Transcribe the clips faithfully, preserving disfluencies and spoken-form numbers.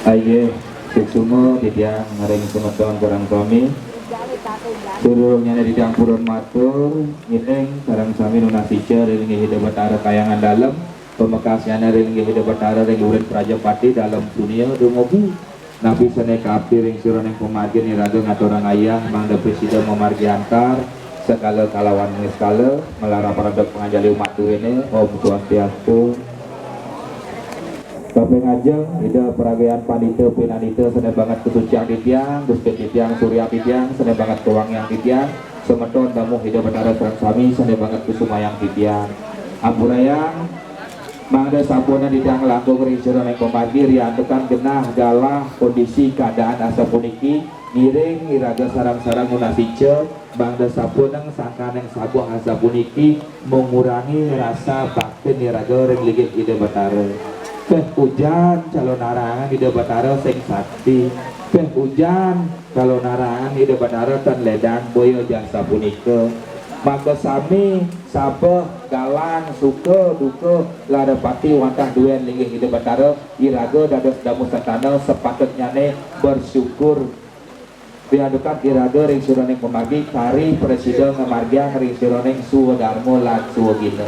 Aye, suksma titiang ring semeton sareng sami. Sadurungnyane titiang purun matur, ngiring sareng sami nunas ica ring Ida Betara Kahyangan Dalem, pamekasnyane ring Ida Betara ring Lurin Prajapati Dalem Sunia dumugi. Napi sane kaapti ring sira ning pamargin iraga ngaturang ayah mangda prasida mamargi antar, sekala kalawan niskala, malarapan antuk panganjali umat duene. Om Swastiastu. Kaping ajeng, Ida Pragayan Pandita Pinandita sane banget kasuciang titiang, gusti titiang, surya titiang, sane banget kawangiang titiang, semeton tamu Ida Betara sareng sami sane banget kusumayang titiang. Ampurayang, mangda sampunang titiang langkung ring sira ning pamargi, riantukan genah galah kondisi keadaan asapuniki, ngiring iraga sareng-sareng nunas ica, mangda sampunang sangkaning sabuh asapuniki mengurangi rasa baktin iraga ring linggih Ida Betara. Peh ujan calon arangan Ida Betara sing sakti. Peh ujan calon arangan Ida Betara tan ledang boya jasa punika. Maka sami sabeh galang suka duka ladepati wantah duen linggih Ida Betara, iraga dados damu sentana sepatutnyane bersyukur. Riantukan iraga ring sira ning pamargi kari prasida ngamargiang ring sira ning swadarma lan swagina.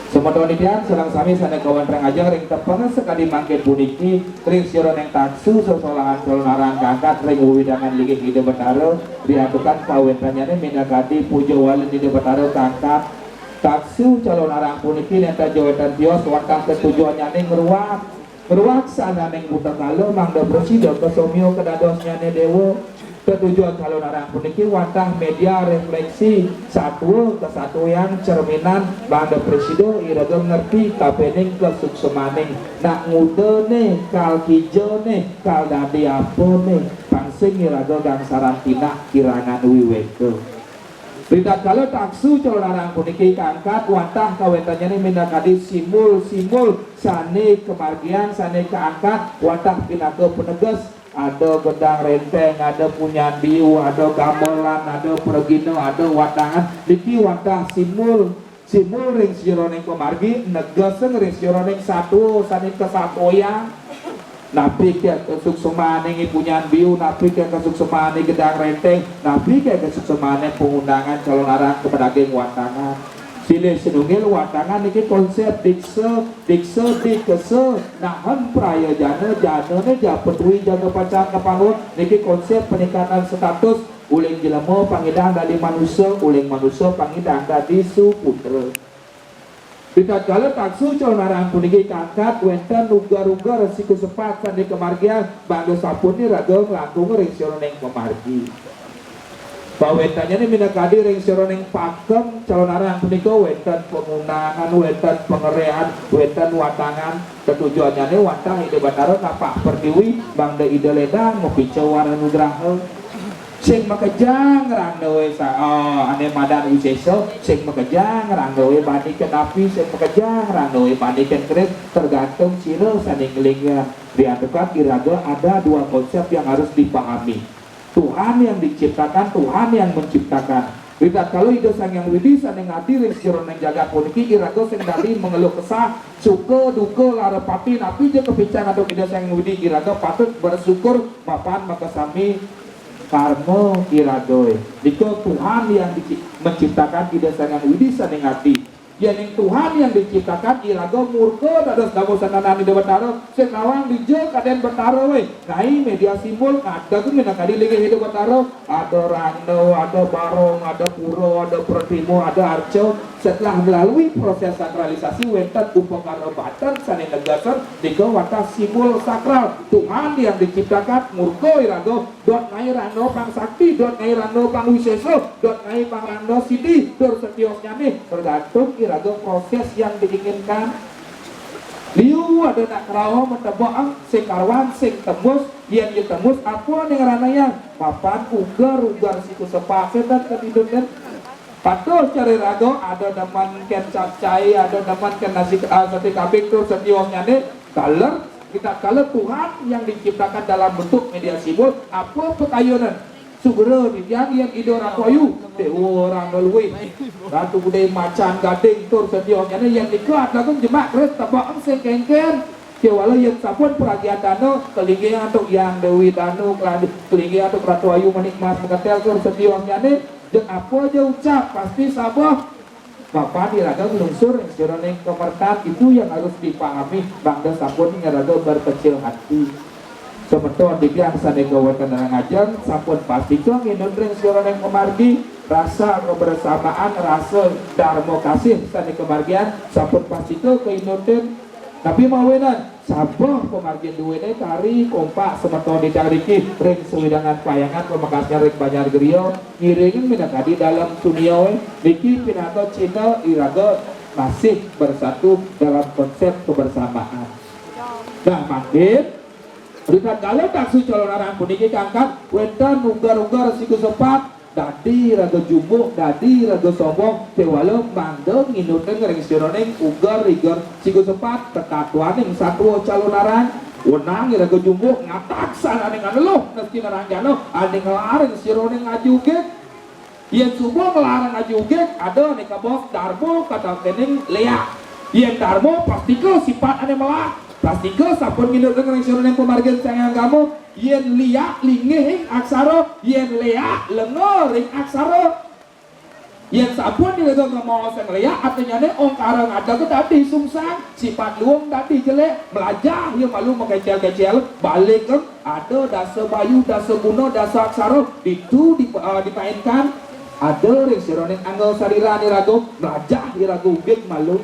Semeton titiang sareng sami sané kawéntenan ajeng ring tepeng sakadi mangkin puniki, ring sajeroning taksu sesolahan calon arang kaangkat ring wewidangan linggih Ida Betara, riantukan pawéntannyané minakadi puja walin Ida Betara kaangkat. Taksu calon arang puniki nénten ja wénten tios wantah tetujuannyané ngruat. Ngruat sahananing buta kala mangda prasida kasomya kadadosnyané déwa. Tetujon calon arang puniki wantah média réfléksi satua kasatuan cerminan mangda prasida iraga ngerti kapining kasuksemaning nak ngudané, kal kijané, kal dadi apané, pang sing iraga gangsaran tindak kirangan wiwéka. Ritatkala taksu calon arang puniki kaangkat wantah kawéntannyané minakadi simbol-simbol sané kamargiang, sané kaangkat wantah pinaka paneges, ada gedang rénténg, ada punyan biu, ada gamelan, ada pragina, ada watangan. Niki wantah simbol, simbol ring sajeroning pamargi, negesang ring sajeroning satua sané kasatuayang. Napi ké kasuksemaning punyan biu, napi ké kasuksemaning gedang rénténg, napi ké kasuksemaning pangundangan calon arang ka madaging watangan. Silih sinunggil watangan niki konsép diksa, diksa dikesa, nahan prayojana, janané ja patui jaga pacang kapanggih, niki konsép peningkatan status, uling jelema pang nyidang dadi manusa, uling manusa pang nyidang dadi suputra. Ritatkala taksu calon arang puniki kaangkat wénten uger-uger sikusepat sané kamargiang mangda sapunika iraga nglangkung ring sajeroning pamargi. Pawéntannyané minakadi ring sajeroning pakem calon arang punika wénten pangundangan, wénten pangeréhan, wénten watangan, tetujuannyané wantah Ida Batara napak pertiwi mangda Ida lédang mapica wara nugraha. Sing makejang rangda wé sa-, ah, ané madan wisésa, sing makejang rangda wé bani ké napi, sing makejang rangda wé bani ké keris, tergantung sira sané nglingin. Riantukan iraga ada dua konsep yang harus dipahami. Tuhan yang diciptakan, Tuhan yang menciptakan. Ritatkala Ida Sang Hyang Widi sané ngadi ring sajeroning jagat puniki, iraga sing dadi mengeluh kesah, suka, duka, lara pati, napi ja kapincang antuk Ida Sang Hyang Widi, iraga patut bersyukur mapan makasami karma iragané. Nika Tuhan yang dici-, menciptakan Ida Sang Hyang Widi sané ngadi. Yéning Tuhan yang diciptakan, iraga murka dados damusanan Ida Batara, sing nawang dija kadén Batara wé. Ngaé média simbol ngadeg minakadi linggih Ida Batara, ada rangda, ada barong, ada pura, ada pratima, ada arca. Setelah melalui proses sakralisasi, wénten upakara banten sané negesang nika wantah simbol sakral. Tuhan yang diciptakan, murka iraga, dot ngaé rangda pang sakti, dot ngaé rangda pang wisésa, dot ngaé pang rangda sidi, tur setiosnyané, tergantung iraga proses yang diinginkan. Liu ada nak kerauh matebak, sing karuan, sing tembus, yén ja tembus, apa ané ngranayang? Mapan uger-uger sikusepat, sétan kan idun kan. Patuh cara iraga, ada demen kén capcay, ada demen kén nasi, ah, saté kambing, tur setiosnyané, taler, ritatkala Tuhan yang diciptakan dalam bentuk média simbol, apa pakayunan? Sugra titiang yén Ida Ratu Ayu, déwa rangda luih, Ratu Gedé Macan Gading, tur setiosnyané, yén nika ada kén jemak keris tebak sing kénkén. Kéwala yén sampun pragian dana, kalinggih antuk Hyang Déwi Danu, kalinggih antuk Ratu Ayu Manik Mas Maketél, tur setiosnyané, jeg apa ja ucap, pasti sabeh. Mapan iraga nglungsur ring sajeroning kamertan, itu yang harus dipahami, mangda sampun iraga berkecil hati. Semeton titiang sané kawéntenan ajeng, sampun pastika nginut ring sajeroning pamargi, rasa kebersamaan, rasa darma kasih sané kamargiang, sampun pastika kainutin. Napi mawinan, sabeh pamargin duéné kari kompak semeton titiang riki ring sawidangan payangan pamekasnya ring Banjar Geria, ngiringin minakadi Dalem Sunia, niki pinaka cihna iraga masih bersatu dalam konsep kebersamaan. Nah, mangkin ritatkala taksu calonarang puniki kaangkat, wénten uger-uger sikusepat, dadi raga jumuk, dadi raga sombong, kéwala mangda nginutin ring sajeroning uger-iger sikusepat, tetatuaning satua calonarang, wenang iraga jumuk, ngataksananing aneluh, nesti naranjana, ané nglarin sajeroning ajugig. Yén suba nglarang ajugig, ada ané kabaos darma katakening léak. Yén darma, pastika sipat ané melah, pastika sampun nginutin ring sajeroning pamargin Sang Hyang Agama. Yén léak, linggihing aksara, yén léak, lenga ring aksara. Yén sampun iraga ngemaosang léak, artinyané ongkara ngadeg dadi sungsang, sipat luung dadi jelék, mlajah ia malu makecel-kecel, balik, ada dasa bayu, dasa guna, dasa aksara, ditu di, eh, dipainkan, ada ring sajeroning angga sariran iraga, mlajah iraga udig malu.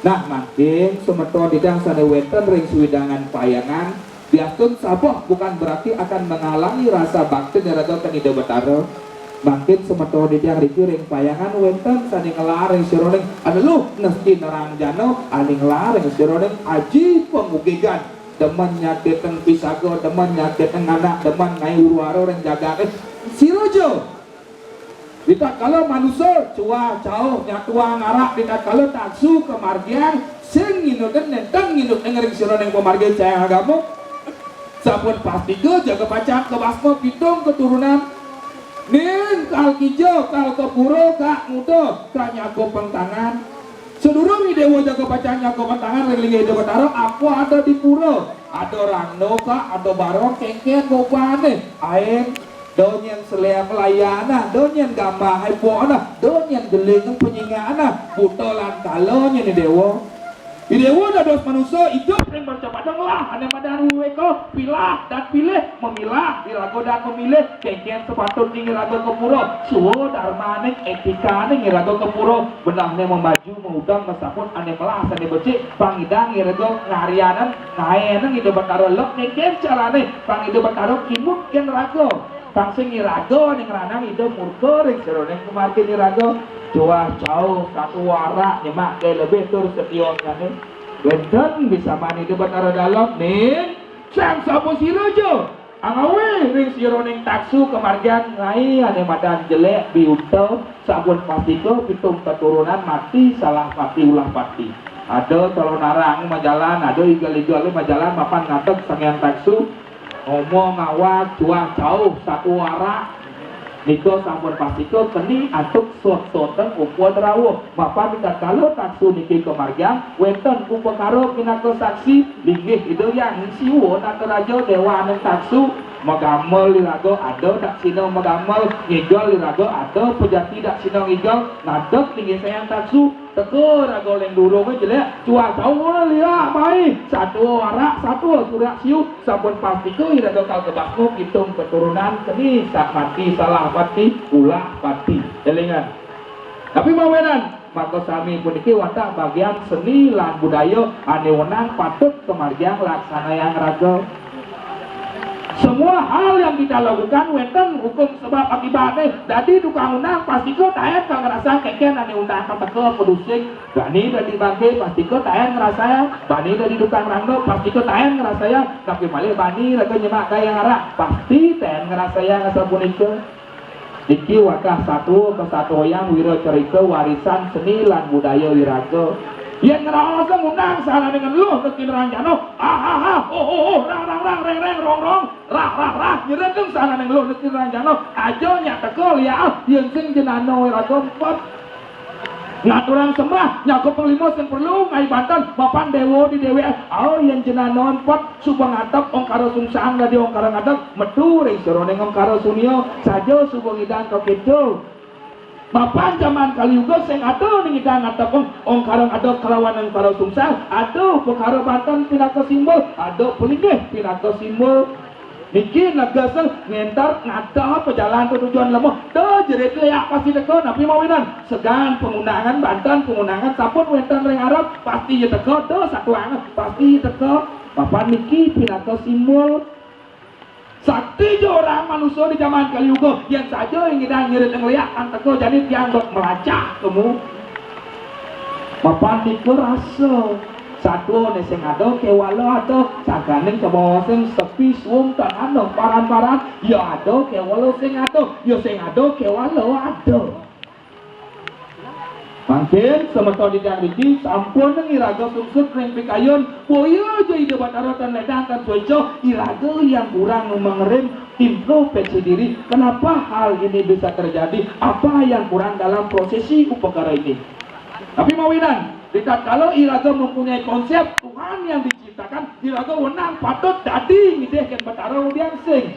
Nah, mangkin semeton titiang sané wénten ring sawidangan payangan, diastun sabeh bukan berarti akan menghalangi rasa bakti iraga ka Ida Batara. Mangkin semeton titiang riki ring payangan wénten sané ngelar ring sajeroning aneluh nesti nerangjana, ané ngelar ring sajeroning aji pangugigan, demen nyakitin pisaga, demen nyakitin anak, demen ngaé huru-hara ring jagaté. Sira ja. Ritatkala manusa cuah cauh nyatuang arak, ritatkala taksu kamargiang, sing nginutin nénten nginutin ring sajeroning pamargi cahya agama. Sampun pastika jaga pacang kabasma pitung katurunan. Ning kal kija, kal ka pura, kal muda, kal nyakupang tangan. Sadurung i déwa jaga pacang nyakupang tangan ring linggih Ida Batara, apa ada di pura? Ada rangda, kal, ada barong, kénkén gobané. Ain, da nyén selem layanah, da nyén gambah epoknah, da nyén geling penyingahnah, buta lan kala nyén i déwa. I déwa dados manusa idup ring panca pada ngelah ané madan wiwéka, pilah dan pilih, memilah iraga dan memilih, kénkén sepatutné iraga ka pura, swa darmané, étikané iraga ka pura, benehné mabaju, maudeng, masaput, ané melah, ané becik, pang nyidang iraga ngarianang, ngaénang Ida Batara lek, kénkén carané, pang Ida Batara kimud kén raga. Pang sing iraga ané ngranang Ida murka ring sajeroning pamargin iraga. Cuah cauh satua arak nyemak gaé lebih tur setionyané. Wénten bisaman Ida Batara Dalem ning sang sapa sira ja angawé ring sajeroning taksu kamargiang ngaé ané madan jelék biuta, sampun pastika pitung katurunan mati salah pati ulah pati. Ada calonarang majalan, ada igel-igel majalan mapan ngadeg Sang Hyang Taksu. Ngomong awak cuah cauh satua arak. Nika sampun pastika keni antuk sot-sotan upa drawuh. Mapan ritatkala taksu niki kamargiang, wénten upakara pinaka saksi, linggih Ida Hyang Siwa Nataraja déwaning taksu, magamel iraga ada daksina magamel, ngigel iraga ada pejati daksina ngigel, ngadeg linggih Sang Hyang Taksu, teka raga ling durung jelék, cuah cauh liak mai, satua arak, satua surak siu, sampun pastika iraga kal kabasma pitung katurunan keni sak mati salah pati ulah pati. Élingan. Tapi mawinan, makasami puniki wantah bagian seni lan budaya ané wenang patut kamargiang laksanayang raga. Semua hal yang kita lakukan wénten hukum sebab akibatnya. Dadi tukang unang pastika taén ka ngrasayang kénkén ané unang ka teka pedusing. Bani dadi bangké pastika taén ngrasayang. Bani dadi tukang rangda pastika taén ngrasayang. Tapi malih bani raga nyemak gaé arak pasti taén ngrasayang asapunika. Niki wantah satua kasatuayang wira carita warisan seni lan budaya iraga. Yén ngraosang unang sananing luh niki neranjana, ah, ah, ah, oh, oh, oh, rang, rang, rang, reng, reng, rong, rong, rah, rah, rah, nyeredeng sananing luh niki neranjana, aja nyak teka liak, yén sing jenana iraga empet. Ngaturang sembah, nyakup panglima sing perlu, ngaé banten, mapan déwa di déwék, au yén jenana empet, suba ngadeg ongkara sungsang dadi ongkara ngadeg, metu ring sajeroning ongkara sunia, saja suba ngidang ka kéto. Mapan jaman Kali Yuga sing ada ning ngidang ngadeg ong-, ongkara ngadeg kalawan ongkara sungsang, ada upakara banten pinaka simbol, ada palinggih pinaka simbol. Niki negesa ngénter ngadeg pajalan tujuan lemah. Da jerit liak pasti teka, napi mawinan? Segan pangundangan, banten pangundangan, sampun wénten ring arep, pasti ia teka, da satuang, pasti ia teka. Mapan niki pinaka simbol. Sakti ja orang manusa di jaman Kali Yuga, yén saja ngidang ngirit ngliak anteka jani tiang dot melacah temu. Mapan nika rasa. Satua né sing ada, kéwala ada. Sangkaning kabawa sing sepi suung tan ada paran-paran. Ya ada, kéwala sing ada. Ya sing ada, kéwala ada. Mangkin semeton titiang niki sampun iraga sungsut ring pikayun, boya ja Ida Batara tan ledang tan suéca, iraga yang kurang mengerim introspeksi diri. Kenapa hal ini bisa terjadi? Apa yang kurang dalam prosesi upakara ini? Tapi mawinan, ritatkala iraga mempunyai konsep Tuhan yang diciptakan, iraga wenang patut dadi ngidih kén Batara udiang sing.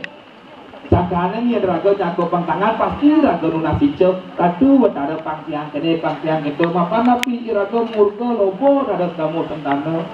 Sangkaning yén raga nyakup pengkangan, pasti raga nunas ica, "Ratu Betara, pang tiang kéné, pang tiang kéto, mapan napi iraga murka loba dados damu sentana."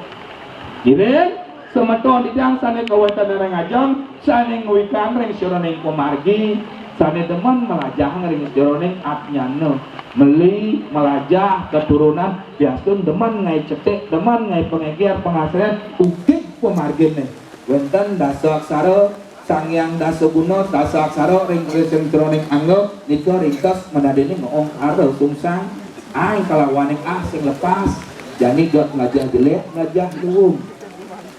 Ngiring, semeton titiang sané kawéntenan ring ajeng, sané ngwikan ring sajeroning pamargi, sané demen mlajah ring sajeroning ajnana, meli, mlajah, keturunan, biasun demen ngaé cetik, demen ngaé pangéger, pangasrayaan, ugig pamarginé. Wénten dasa aksara, Sang Hyang Dasa Guna, dasa aksara ring, ring sajeroning angga, nika ringkes madadiné ngaongkara sungsang, ai kalawaning ah sing lepas, jani dot mlajah jelék, mlajah luung.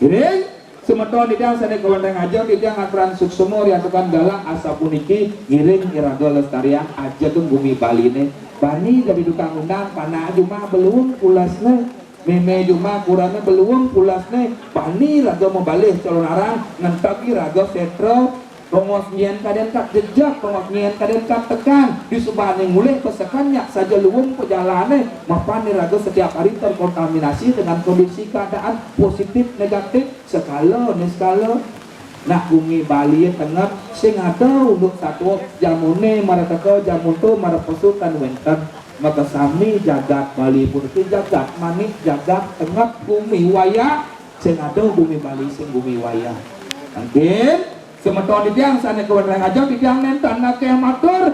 Ngiring, semeton titiang sané kawéntenan ajeng, titiang aturang suksma riantukan galah asapuniki, ngiring iraga lestariang ajeg gumi Baliné. Bani dadi tukang undang, panak jumah beluung pulesné. Mémé jumah kurané beluung pulesné, bani raga mabalih calonarang, ngenteg iraga sétra, pangos nyén kadén kat jejeg, pangos nyén kadén kat tekan, disubané mulih peseken nyak saja luung pajalané, mapan iraga setiap hari terkontaminasi dengan kondisi keadaan positif negatif, sekala niskala. Nah, gumi Bali tengep, sing ada unduk satua, jamuné mara teka, jamu ento mara pesu tan wénten. Makasami jagat Bali puniki jagat manik, jagat tengep gumi wayah, sing ada gumi Bali sing gumi wayah. Mangkin semeton titiang sané kawéntenan ajeng, titiang nénten akéh matur.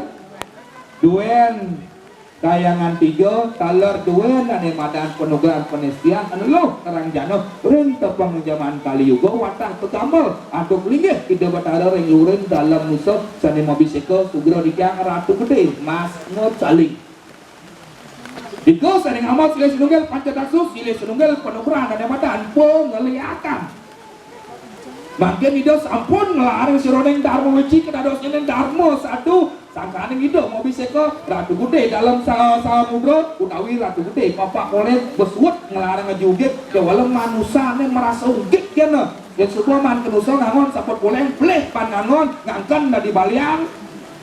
Duén Kahyangan tiga, taler duén ané madan panugrahan panestian anu luh terang jana ring tepeng jaman Kali Yuga, wantah tegamel antuk linggih Ida Batara ring luring Dalem Nusa sané mabisika sugra titiang Ratu Gedé Mas Ngocali. Nika sané ngamot silih sinunggil panca daksa, silih sinunggil panugrahan ané madan pangeliakan. Mangkin Ida sampun nglarang sajeroning Darma Wiji kadadosnyané Darma Sadu, sangkaning Ida mabisika Ratu Gedé Dalem Sa-, Samudra utawi Ratu Gedé Papak Polem, besuut nglarang ngajugit kéwala manusané marasa ugig kéné. Yén suba maan ka nusa ngangon saput polem, pelih pan ngangon, ngangken dadi balian.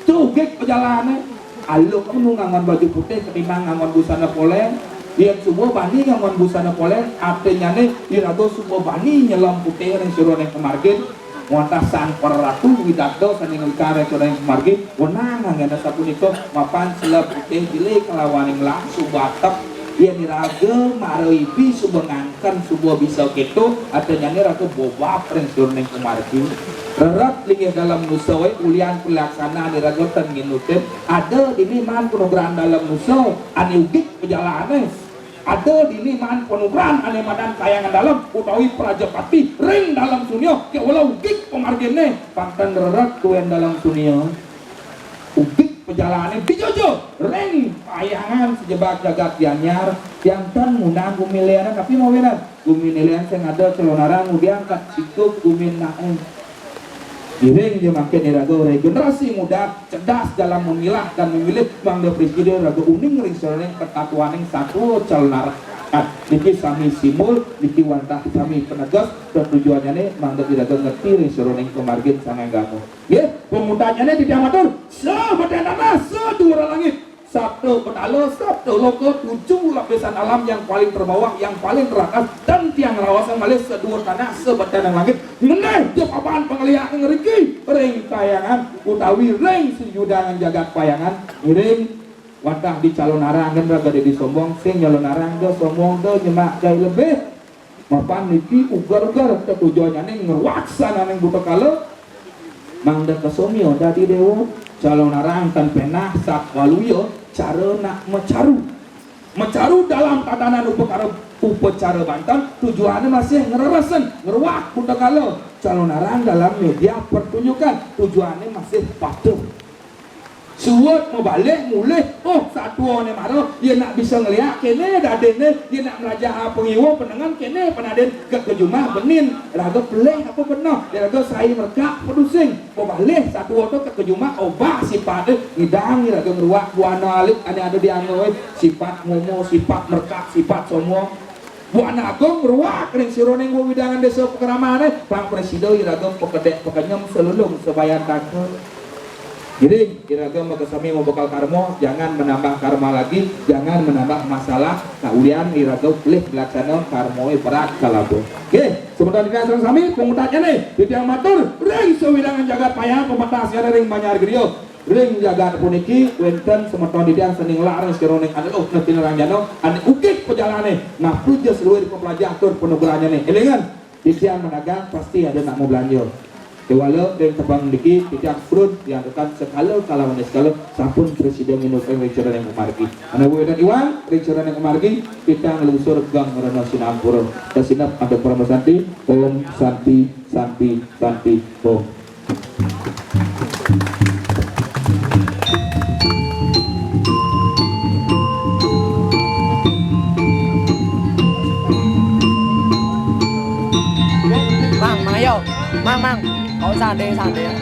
Ugig pajalané. Aluk nu ngangon baju putih ketimbang ngangon busana polem. Yén suba bani ngangon busana polem, artinyané iraga suba bani nyelem putih ring sajeroning pamargin. Wantah Sang Praratu Widakta sané ngwikan ring sajeroning pamargin, wenang anggén sapunika, mapan selem putih jelé kalawaning lam suba atep. Yén iraga mara ibi suba ngan Kan suba bisa kéto, artinyané raga bobab ring sajeroning pamargi. Rerep linggih Dalem Nusa, ulian palaksana iraga ten nginutin, ada dini maan panugrahan Dalem Nusa ané ugig pajalané. Ada dini maan panugrahan ané madan Kahyangan Dalem utawi Prajapati ring Dalem Sunia, kéwala ugig pamarginé, pang ten rerep duén Dalem Sunia. Ugig pajalané dijojo ring Payangan sajebag jagat Gianyar, tiang ten ngundang gumi lianan, tapi mawinan gumi lianan sing ada calonarang ngudiang kat siku gumi naé. Ngiring ja mangkin iraga ring generasi muda, cerdas dalam memilah dan memilih, mangda prasida iraga uning ring sajeroning katatuaning satua calonarang. Niki sami simbol, niki wantah sami paneges, tetujuannyané mangda iraga ngerti ring sajeroning pamargin sang agama. Nggih, pamuputannyané titiang matur, sabetén tanah, saduur langit, sapta betala, sapta loka, tujuh lapisan alam yang paling terbawah, yang paling teratas, dan tiang raosang malih saduur tanah, sabetén langit, ngenah ja papan pangeliak ngriki, ring Payangan, utawi ring sajeroning jagat Payangan, ngiring wantah di calonarang, kan raga dadi sombong, sing nyalonarang da sombong, da nyemak gaé lebih. Mapan niki uger-uger tetujuannyané ngruak sananing buta kala, mangda kasomia dadi déwa, calonarang tan penah sat waluya cara nak macaru. Macaru dalam tatanan upakara, upacara banten, tujuanné masih ngreresén, ngruak buta kala, calonarang dalam média pertunjukan, tujuanné masih patuh. Suud mabalih mulih, oh, satuané mara, yén nak bisa ngeliak, kéné dadinné, yén nak mlajah pangiwa panengen, kéné panadin, ka, ka jumah benin, raga pelih apa beneh, yén raga sai merekak padusing, mabalih satua to ka, ka jumah, obah sipaté, ngidang raga ngruak buana alit ané ada di angga, sipat momo, sipat merekak, sipat sombong. Buana Agung ngruak ring sajeroning wewidangan désa pakramané, pang prasida iraga pakedék pakenyem salulung sabayan tangka. Jadi, iraga makasami mabekal karma, jangan menambah karma lagi, jangan menambah masalah, nah, ulian iraga pelih melaksana karmané berat kalaba. Nggih. Semeton titiang sareng sami, panguntatnyané, titiang matur ring sawilangan jagat, payah pametasnyané ring Banjar Griya. Ring jagat puniki wénten semeton titiang sané nglarang sajeroning anu, oh, nati narang jana, ané ukik pajalané, nah, puja saluir paplajah tur panugrahnyané. Élingang, titiang madagang pasti ada nak mablanja. Kéwala ring tepang niki titiang purun, tiang tekan sekala kalawan sekala sampun prasida nginut ring caraning pamargi. Ané wénten iwang ring caraning pamargi, titiang nglungsur geng rena sinampura. Kasineb antuk parama santi. Om Santi, Santi, Santi, Om. Mang, Mang, ayo. Mang, Mang. Kau sanding, sanding.